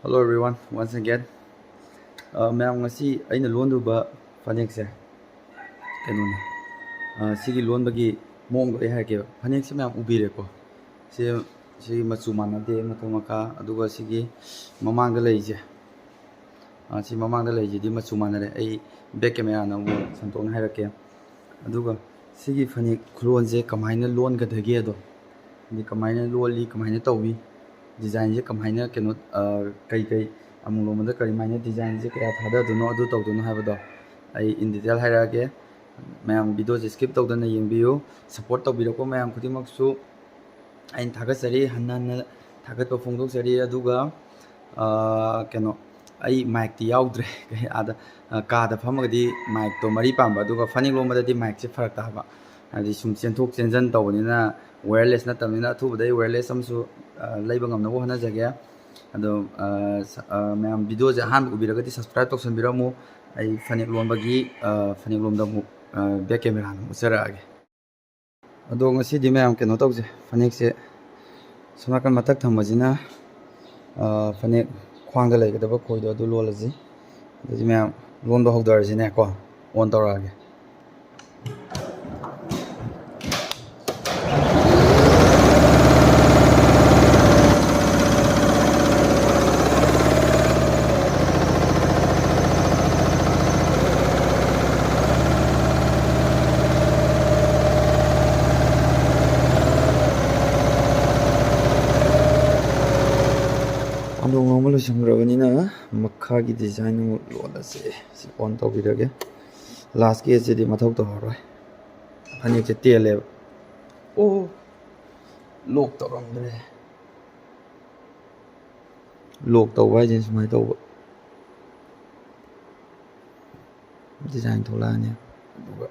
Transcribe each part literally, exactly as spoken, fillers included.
Hello everyone, once again. ꯑ, ꯃꯌꯥꯝ, ꯉꯁꯤ ꯑꯩꯅ ꯂꯣꯟꯗꯧꯕ ꯐꯅꯦꯛꯁꯦ ꯀꯩꯅꯣꯅꯦ꯫ ꯑ, ꯁꯤꯒꯤ ꯂꯣꯟꯕꯒꯤ ꯃꯑꯣꯡꯗꯣ ꯑꯩ ꯍꯥꯏꯔꯛꯀꯦꯕ꯫ ꯐꯅꯦꯛꯁꯦ ꯃꯌꯥꯝ ꯎꯕꯤꯔꯦꯀꯣ꯫ ꯁꯤ, ꯁꯤꯒꯤ ꯃꯆꯨ ꯃꯥꯟꯅꯗꯦ, ꯃꯊꯛ ꯃꯈꯥ꯫ ꯑꯗꯨꯒ ꯁꯤꯒꯤ ꯃꯃꯥꯡꯗ ꯂꯩꯔꯤꯁꯦ, ꯑ, ꯁꯤ ꯃꯃꯥꯡꯗ ꯂꯩꯔꯤꯁꯤꯗꯤ ꯃꯆꯨ ꯃꯥꯟꯅꯔꯦ꯫ ꯑꯩ back camera ꯅ ꯑꯃꯨꯛ ꯁꯟꯗꯣꯛꯅ ꯍꯥꯏꯔꯛꯀꯦ꯫ ꯑꯗꯨꯒ ꯁꯤꯒꯤ ꯐꯅꯦꯛ ꯈꯨꯂꯣꯟꯁꯦ ꯀꯃꯥꯏꯅ ꯂꯣꯟꯒꯗꯒꯦꯗꯣ, ꯍꯥꯏꯗꯤ ꯀꯃꯥꯏꯅ ꯂꯣꯜꯂꯤ, ꯀꯃꯥꯏꯅ ꯇꯧꯏ, design ꯁꯦ ꯀꯃꯥꯏꯅ ꯀꯩꯅꯣ, ꯑ, ꯀꯩ ꯀꯩ ꯑꯃꯨꯛ ꯂꯣꯟꯕꯗ ꯀꯔꯤꯃꯥꯏꯅ design ꯁꯦ ꯀꯌꯥ ꯊꯥꯗꯗꯣꯏꯅꯣ, ꯑꯗꯨ ꯇꯧꯗꯣꯏꯅꯣ ꯍꯥꯏꯕꯗꯣ ꯑꯩ in detail ꯍꯥꯏꯔꯛꯑꯒꯦ꯫ ꯃꯌꯥꯝ video ꯁꯦ skip ꯇꯧꯗꯅ ꯌꯦꯡꯕꯤꯌꯨ꯫ Support ꯇꯧꯕꯤꯔꯛꯄ ꯃꯌꯥꯝ ꯈꯨꯗꯤꯡꯃꯛꯁꯨ ꯑꯩꯅ ꯊꯥꯒꯠꯆꯔꯤ, ꯍꯟꯅ ꯍꯟꯅ ꯊꯥꯒꯠꯄ ꯐꯣꯡꯗꯣꯛꯆꯔꯤ꯫ ꯑꯗꯨꯒ, ꯑ, ꯀꯩꯅꯣ, ꯑꯩ mic ꯇꯤ ꯌꯥꯎꯗ꯭ꯔꯦ꯫ ꯑꯥꯗ, ꯑ, ꯀꯥꯗ ꯐꯝꯃꯒꯗꯤ mic ꯇꯣ ꯃꯔꯤ ꯄꯥꯟꯕ, ꯑꯗꯨꯒ ꯐꯅꯦꯛ ꯂꯣꯟꯕꯗꯗꯤ mic ꯁꯦ ꯐꯔꯛ ꯇꯥꯕ꯫ ꯍꯥꯏꯗꯤ ꯁꯨꯝ ꯆꯦꯟꯊꯣꯛ ꯆꯦꯟꯁꯤꯟ ꯇꯧꯕꯅꯤꯅ, wireless ꯅꯠꯇꯕꯅꯤꯅ꯫ ꯑꯊꯨꯕꯗ ꯑꯩ wireless ꯑꯃꯁꯨ, ꯑ, ꯂꯩꯕ ꯉꯝꯅꯕ ꯍꯣꯠꯅꯖꯒꯦ꯫ ꯑꯗꯣ, ꯑ, ꯁ-, ꯑ, ꯃꯌꯥꯝ video ꯁꯦ ꯑꯍꯥꯟꯕ ꯎꯕꯤꯔꯒꯗꯤ subscribe ꯇꯧꯁꯟꯕꯤꯔꯝꯃꯨ꯫ ꯑꯩ ꯐꯅꯦꯛ ꯂꯣꯟꯕꯒꯤ, ꯑ, ꯐꯅꯦꯛ ꯂꯣꯟꯕ ꯑꯃꯨꯛ, ꯑ, back camera ꯅ ꯑꯃꯨꯛ ꯎꯠꯆꯔꯛꯑꯒꯦ꯫ ꯑꯗꯣ ꯉꯁꯤꯗꯤ ꯃꯌꯥꯝ ꯀꯩꯅꯣ ꯇꯧꯁꯦ, ꯐꯅꯦꯛꯁꯦ ꯁꯣꯝ ꯅꯥꯀꯟ ꯃꯊꯛ ꯊꯪꯕꯁꯤꯅ, ꯑ, ꯐꯅꯦꯛ ꯈ꯭ꯋꯥꯡꯗ ꯂꯩꯒꯗꯕ ꯈꯣꯏꯗꯣ ꯑꯗꯨ ꯂꯣꯜꯂꯁꯤ꯫ ꯑꯗꯨꯗꯤ ꯃꯌꯥꯝ ꯂꯣꯟꯕ ꯍꯧꯗꯔꯁꯤꯅꯦꯀꯣ, on ꯇꯧꯔꯛꯑꯒꯦ꯫ ꯈꯣꯡꯗꯣꯡ ꯂꯣꯟꯕ ꯂꯣꯏꯁꯤꯟꯈ꯭ꯔꯕꯅꯤꯅ ꯃꯈꯥꯒꯤ design ꯑꯃꯨꯛ ꯂꯣꯜꯂꯁꯦ꯫ ꯁꯤ on ꯇꯧꯕꯤꯔꯒꯦ꯫ Last ꯀꯤ ꯑꯁꯤꯗꯤ ꯃꯊꯧ ꯇꯧꯔꯔꯣꯏ꯫ ꯐꯅꯦꯛꯁꯦ ꯇꯦꯜꯂꯦꯕ꯫ ꯑꯣ, lock ꯇꯧꯔꯝꯗ꯭ꯔꯦ꯫ Lock ꯇꯧꯕ ꯍꯥꯏꯁꯦ ꯁꯨꯃꯥꯏꯅ ꯇꯧꯕ꯫ Design ꯊꯣꯛꯂꯛꯑꯅꯤ꯫ ꯑꯗꯨꯒ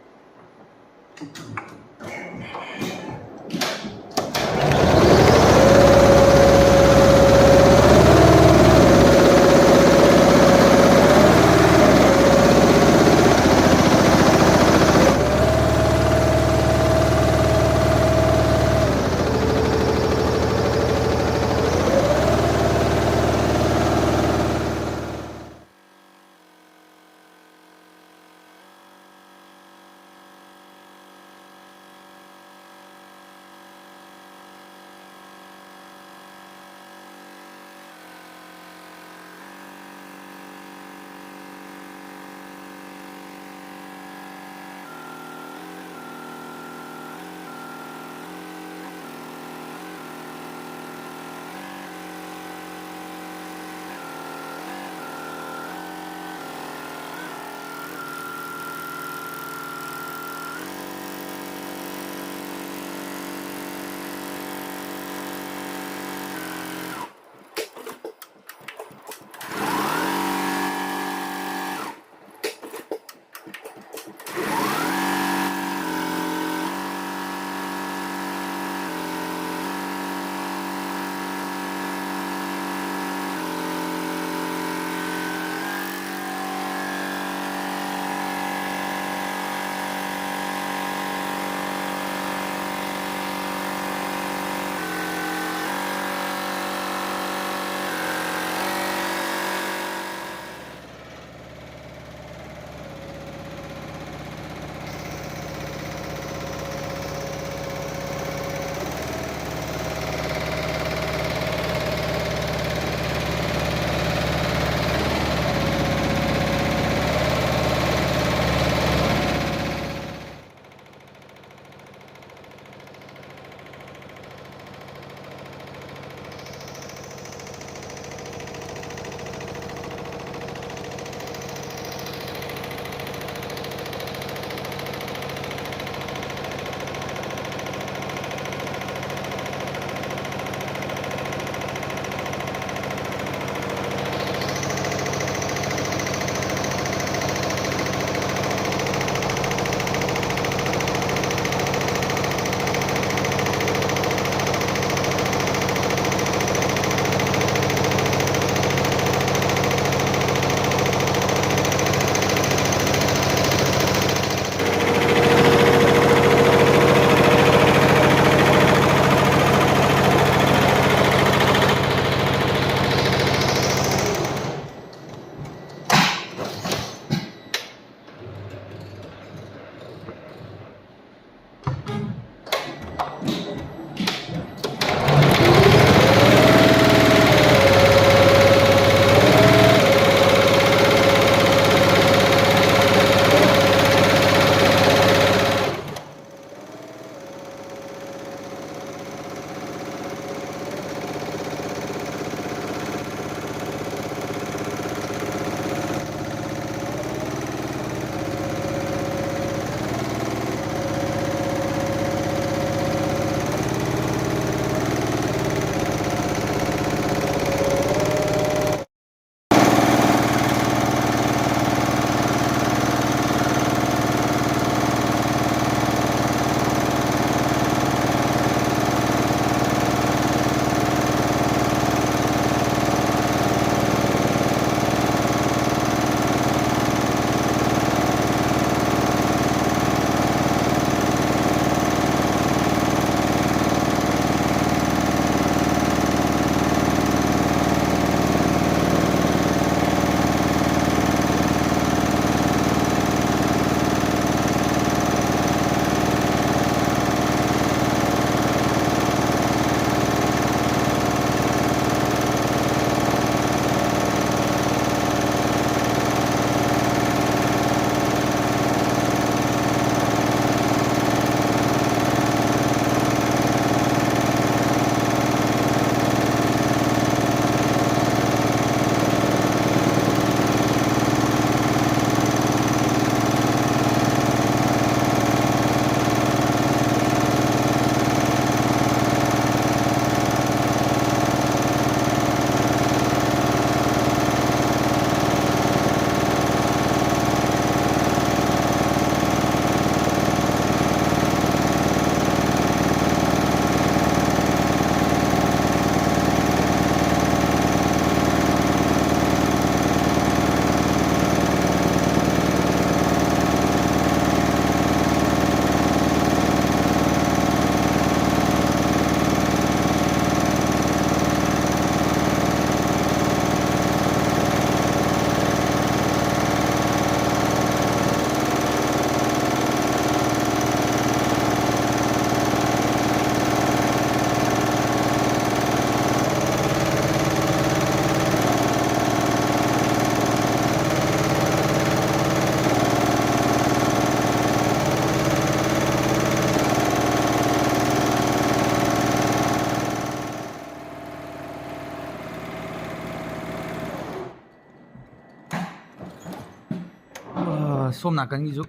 ꯁꯣꯝ ꯅꯥꯀꯟꯒꯤꯁꯨ,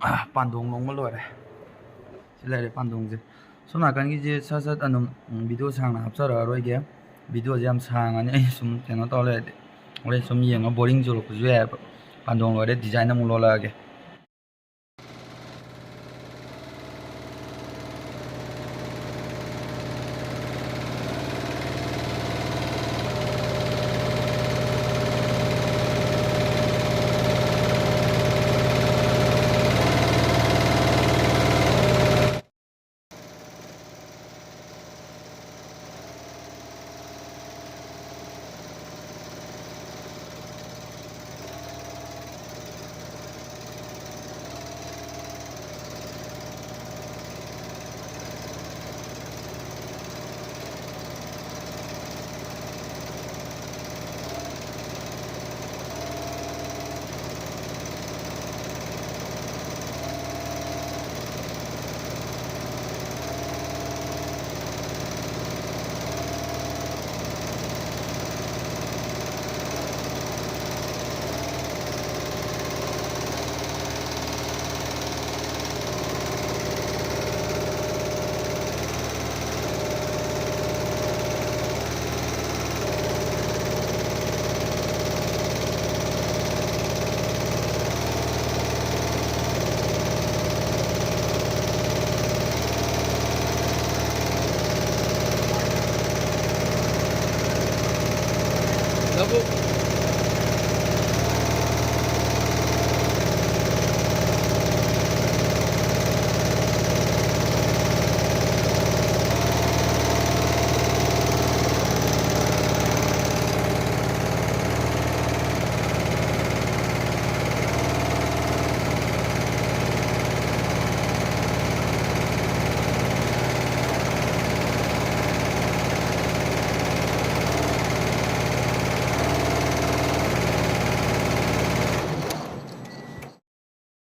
ꯑ, ꯄꯥꯟꯗꯣꯡ ꯂꯣꯡꯕ ꯂꯣꯏꯔꯦ꯫ ꯁꯤ ꯂꯩꯔꯦ ꯄꯥꯟꯗꯣꯡꯁꯦ꯫ ꯁꯣꯝ ꯅꯥꯀꯟꯒꯤꯁꯦ ꯁꯠ ꯁꯠ ꯑꯗꯨꯝ, ꯎꯝ, ꯚꯤꯗꯤꯑꯣ ꯁꯥꯡꯅ ꯍꯥꯞꯆꯔꯛꯑꯔꯣꯏꯒꯦ꯫ ꯚꯤꯗꯤꯑꯣꯁꯦ ꯌꯥꯝ ꯁꯥꯡꯉꯅꯤ, ꯑꯩ ꯁꯨꯝ ꯀꯩꯅꯣ ꯇꯧꯔ ꯂꯩꯔꯗꯤ ꯍꯣꯔꯦꯟ ꯁꯨꯝ ꯌꯦꯡꯉ ꯕꯣꯔꯤꯡ ꯆꯨꯔꯛꯄꯁꯨ ꯌꯥꯏꯑꯕ꯫ ꯄꯥꯟꯗꯣꯡ ꯂꯣꯏꯔꯦ, ꯗꯤꯖꯥꯏꯟ ꯑꯃꯨꯛ ꯂꯣꯜꯂꯛꯑꯒꯦ꯫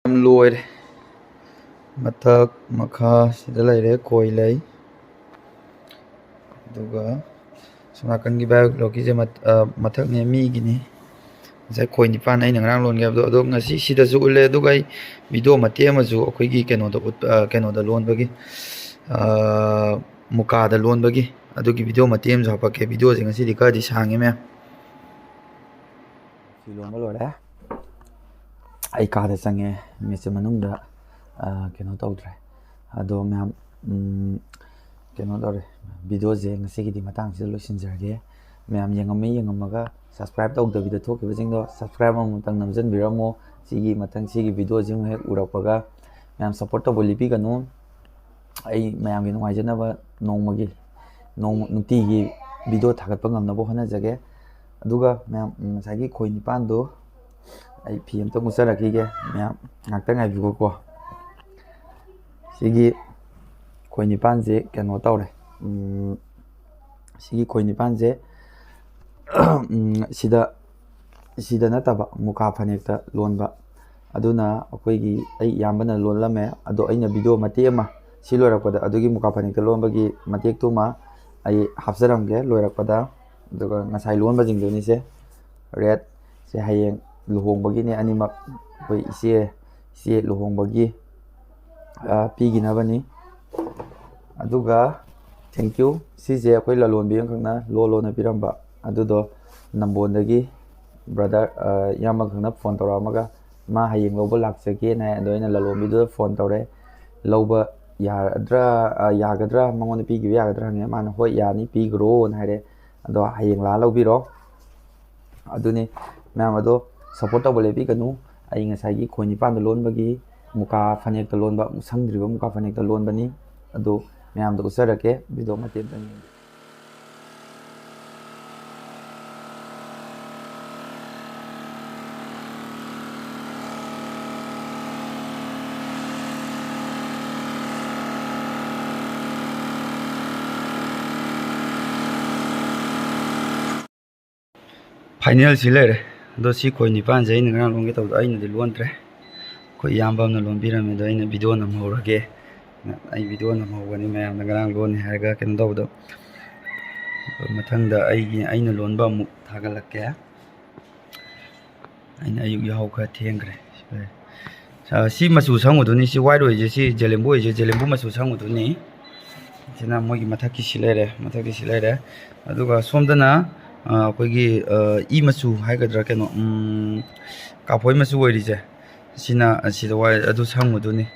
ꯌꯥꯝ ꯂꯣꯏꯔꯦ꯫ ꯃꯊꯛ ꯃꯈꯥ ꯁꯤꯗ ꯂꯩꯔꯦ, ꯀꯣꯏ ꯂꯩ꯫ ꯑꯗꯨꯒ ꯁꯣꯝ ꯅꯥꯀꯟꯒꯤ ꯕꯥꯏꯑꯣ ꯂꯣꯛꯀꯤꯁꯦ ꯃꯠ-, ꯑ, ꯃꯊꯛꯅꯦ, ꯃꯤꯒꯤꯅꯤ꯫ ꯉꯁꯥꯏ ꯈꯣꯏ ꯅꯤꯄꯥꯟ ꯑꯩꯅ ꯉꯔꯥꯡ ꯂꯣꯟꯒꯦ ꯍꯥꯏꯕꯗꯣ, ꯑꯗꯣ ꯉꯁꯤ ꯁꯤꯗꯁꯨ ꯎꯠꯂꯦ꯫ ꯑꯗꯨꯒ ꯑꯩ ꯚꯤꯗꯤꯑꯣ ꯃꯇꯦꯛ ꯑꯃꯁꯨ ꯑꯩꯈꯣꯏꯒꯤ ꯀꯩꯅꯣꯗ ꯎꯠ-, ꯑ, ꯀꯩꯅꯣꯗ ꯂꯣꯟꯕꯒꯤ, ꯑ, ꯃꯨꯀꯥꯗ ꯂꯣꯟꯕꯒꯤ ꯑꯗꯨꯒꯤ ꯚꯤꯗꯤꯑꯣ ꯃꯇꯦꯛ ꯑꯃꯁꯨ ꯍꯥꯞꯄꯛꯀꯦ꯫ ꯚꯤꯗꯤꯑꯣꯁꯦ ꯉꯁꯤꯗꯤ ꯈꯔꯗꯤ ꯁꯥꯡꯉꯦ, ꯃꯌꯥꯝ꯫ ꯐꯤ ꯂꯣꯟꯕ ꯂꯣꯏꯔꯦ꯫ ꯑꯩ ꯀꯥꯗ ꯆꯪꯉꯦ꯫ ꯃꯦꯆꯤꯟ ꯃꯅꯨꯡꯗ, ꯑ, ꯀꯩꯅꯣ ꯇꯧꯗ꯭ꯔꯦ꯫ ꯑꯗꯣ ꯃꯌꯥꯝ, ꯎꯝ, ꯀꯩꯅꯣ ꯇꯧꯔꯦ꯫ ꯚꯤꯗꯤꯑꯣꯁꯦ ꯉꯁꯤꯒꯤꯗꯤ ꯃꯇꯥꯡꯁꯤꯗ ꯂꯣꯏꯁꯤꯟꯖꯔꯒꯦ꯫ ꯃꯌꯥꯝ ꯌꯦꯡꯉꯝꯃꯤ, ꯌꯦꯡꯉꯝꯃꯒ subscribe ꯇꯧꯗꯕꯤꯗ ꯊꯣꯛꯈꯤꯕꯁꯤꯡꯗꯣ subscribe ꯑꯃꯃꯝꯇꯪ ꯅꯝꯖꯟꯕꯤꯔꯝꯃꯣ꯫ ꯁꯤꯒꯤ ꯃꯊꯪ ꯁꯤꯒꯤ ꯚꯤꯗꯤꯑꯣꯁꯤ ꯑꯃꯨꯛ ꯍꯦꯛ ꯎꯔꯛꯄꯒ ꯃꯌꯥꯝ support ꯇꯧꯕ ꯂꯦꯞꯄꯤꯒꯅꯨ꯫ ꯑꯩ ꯃꯌꯥꯝꯒꯤ ꯅꯨꯡꯉꯥꯏꯖꯅꯕ ꯅꯣꯡꯃꯒꯤ, ꯅꯣꯡꯃ, ꯅꯨꯡꯇꯤꯒꯤ ꯚꯤꯗꯤꯑꯣ ꯊꯥꯒꯠꯄ ꯉꯝꯅꯕ ꯍꯣꯠꯅꯖꯒꯦ꯫ ꯑꯗꯨꯒ ꯃꯌꯥꯝ, ꯎꯝ, ꯉꯁꯥꯏꯒꯤ ꯈꯣꯏ ꯅꯤꯄꯥꯟꯗꯣ ꯑꯩ ꯐꯤ ꯑꯝꯇ ꯃꯨꯠꯆꯔꯛꯈꯤꯒꯦ꯫ ꯃꯌꯥꯝ ꯉꯥꯛꯇꯪ ꯉꯥꯏꯕꯤꯈꯣꯀꯣ꯫ ꯁꯤꯒꯤ ꯈꯣꯏ ꯅꯤꯄꯥꯟꯁꯦ ꯀꯩꯅꯣ ꯇꯧꯔꯦ꯫ ꯎꯝ, ꯁꯤꯒꯤ ꯈꯣꯏ ꯅꯤꯄꯥꯟꯁꯦ, ꯎꯝ, ꯁꯤꯗ, ꯁꯤꯗ ꯅꯠꯇꯕ ꯃꯨꯀꯥ ꯐꯅꯦꯛꯇ ꯂꯣꯟꯕ꯫ ꯑꯗꯨꯅ ꯑꯩꯈꯣꯏꯒꯤ, ꯑꯩ ꯏꯌꯥꯝꯕꯅ ꯂꯣꯜꯂꯝꯃꯦ꯫ ꯑꯗꯣ ꯑꯩꯅ ꯚꯤꯗꯤꯑꯣ ꯃꯇꯦꯛ ꯑꯃ, ꯁꯤ ꯂꯣꯏꯔꯛꯄꯗ ꯑꯗꯨꯒꯤ ꯃꯨꯀꯥ ꯐꯅꯦꯛꯇ ꯂꯣꯟꯕꯒꯤ ꯃꯇꯦꯛꯇꯨꯃ ꯑꯩ ꯍꯥꯞꯆꯔꯝꯒꯦ ꯂꯣꯏꯔꯛꯄꯗ꯫ ꯑꯗꯨꯒ ꯉꯁꯥꯏ ꯂꯣꯟꯕꯁꯤꯡꯗꯨꯅꯤꯁꯦ, red ꯁꯦ ꯍꯌꯦꯡ ꯂꯨꯍꯣꯡꯕꯒꯤꯅꯦ ꯑꯅꯤꯃꯛ꯫ ꯑꯩꯈꯣꯏ ꯏꯆꯦ, ꯏꯆꯦ ꯂꯨꯍꯣꯡꯕꯒꯤ, ꯑ, ꯄꯤꯈꯤꯅꯕꯅꯤ꯫ ꯑꯗꯨꯒ thank you꯫ ꯁꯤꯁꯦ ꯑꯩꯈꯣꯏ ꯂꯂꯣꯟꯕꯤ ꯑꯃꯈꯛꯅ ꯂꯣꯟ ꯂꯣꯟꯅ ꯄꯤꯔꯝꯕ꯫ ꯑꯗꯨꯗꯣ ꯅꯝꯕꯣꯟꯗꯒꯤ brother, ꯑ, ꯏꯌꯥꯝꯕ ꯑꯃꯈꯛꯅ phone ꯇꯧꯔꯛꯑꯝꯃꯒ ꯃꯥ ꯍꯌꯦꯡ ꯂꯧꯕ ꯂꯥꯛꯆꯒꯦꯅ ꯍꯥꯏ꯫ ꯑꯗꯣ ꯑꯩꯅ ꯂꯂꯣꯟꯕꯤꯗꯨꯗ phone ꯇꯧꯔꯦ꯫ ꯂꯧꯕ ꯌꯥꯔꯗ꯭ꯔꯥ, ꯑ, ꯌꯥꯒꯗ꯭ꯔꯥ, ꯃꯉꯣꯟꯗ ꯄꯤꯈꯤꯕ ꯌꯥꯒꯗ꯭ꯔꯥ ꯍꯪꯉꯦ꯫ ꯃꯥꯅ "ꯍꯣꯏ, ꯌꯥꯅꯤ, ꯄꯤꯈ꯭ꯔꯣꯅ" ꯍꯥꯏꯔꯦ꯫ ꯑꯗꯣ ꯍꯌꯦꯡ ꯂꯥꯛꯑ ꯂꯧꯕꯤꯔꯣ꯫ ꯑꯗꯨꯅꯤ ꯃꯌꯥꯝ, ꯑꯗꯣ support ꯇꯧꯕ ꯂꯦꯞꯄꯤꯒꯅꯨ꯫ ꯑꯩ ꯉꯁꯥꯏꯒꯤ ꯈꯣꯏ ꯅꯤꯄꯥꯟꯗ ꯂꯣꯟꯕꯒꯤ, ꯃꯨꯀꯥ ꯐꯅꯦꯛꯇ ꯂꯣꯟꯕ, ꯁꯪꯗ꯭ꯔꯤꯕ ꯃꯨꯀꯥ ꯐꯅꯦꯛꯇ ꯂꯣꯟꯕꯅꯤ꯫ ꯑꯗꯨ ꯃꯌꯥꯝꯗ ꯎꯠꯆꯔꯛꯀꯦ꯫ ꯚꯤꯗꯤꯑꯣ ꯃꯇꯦꯛ ꯑꯃꯇꯪ ꯌꯦꯡꯕꯤꯌꯨ꯫ Final ꯁꯤ ꯂꯩꯔꯦ꯫ ꯑꯗꯣ ꯁꯤ ꯈꯣꯏ ꯅꯤꯄꯥꯟꯁꯦ ꯑꯩꯅ ꯉꯔꯥꯡ ꯂꯣꯟꯒꯦ ꯇꯧꯕꯗꯣ ꯑꯩꯅꯗꯤ ꯂꯣꯟꯗ꯭ꯔꯦ꯫ ꯑꯩꯈꯣꯏ ꯏꯌꯥꯝꯕ ꯑꯃꯅ ꯂꯣꯟꯕꯤꯔꯝꯃꯦ꯫ ꯑꯗꯣ ꯑꯩꯅ ꯚꯤꯗꯤꯑꯣ ꯅꯝꯍꯧꯔꯒꯦ꯫ ꯑꯩ ꯚꯤꯗꯤꯑꯣ ꯅꯝꯍꯧꯒꯅꯤ ꯃꯌꯥꯝꯅ ꯉꯔꯥꯡ ꯂꯣꯟꯅꯤ ꯍꯥꯏꯔꯒ ꯀꯩꯅꯣ ꯇꯧꯕꯗꯣ꯫ ꯑꯗꯣ ꯃꯊꯪꯗ ꯑꯩꯒꯤ, ꯑꯩꯅ ꯂꯣꯟꯕ ꯑꯃꯨꯛ ꯊꯥꯒꯠꯂꯛꯀꯦ꯫ ꯑꯩꯅ ꯑꯌꯨꯛ ꯌꯥꯍꯧ ꯈꯔ ꯊꯦꯡꯈ꯭ꯔꯦ꯫ ꯁꯤ ꯂꯩꯔꯦ꯫ ꯑ, ꯁꯤ ꯃꯆꯨ ꯁꯪꯕꯗꯨꯅꯤ, ꯁꯤ white ꯑꯣꯏꯁꯦ, ꯁꯤ ꯖꯦꯂꯦꯝꯕꯨ ꯑꯣꯏꯁꯦ, ꯖꯦꯂꯦꯝꯕꯨ ꯃꯆꯨ ꯁꯪꯕꯗꯨꯅꯤ꯫ ꯁꯤꯅ ꯃꯣꯏꯒꯤ ꯃꯊꯛꯀꯤ ꯁꯤ ꯂꯩꯔꯦ, ꯃꯊꯛꯀꯤ ꯁꯤ ꯂꯩꯔꯦ꯫ ꯑꯗꯨꯒ ꯁꯣꯝꯗꯅ, ꯑ, ꯑꯩꯈꯣꯏꯒꯤ, ꯑ, ꯏ ꯃꯆꯨ ꯍꯥꯏꯒꯗ꯭ꯔꯥ, ꯀꯩꯅꯣ, ꯎꯝ, ꯀꯥꯐꯣꯏ ꯃꯆꯨ ꯑꯣꯏꯔꯤꯁꯦ, ꯁꯤꯅ, ꯑ, ꯁꯤꯗ white ꯑꯗꯨ ꯁꯪꯕꯗꯨꯅꯤ꯫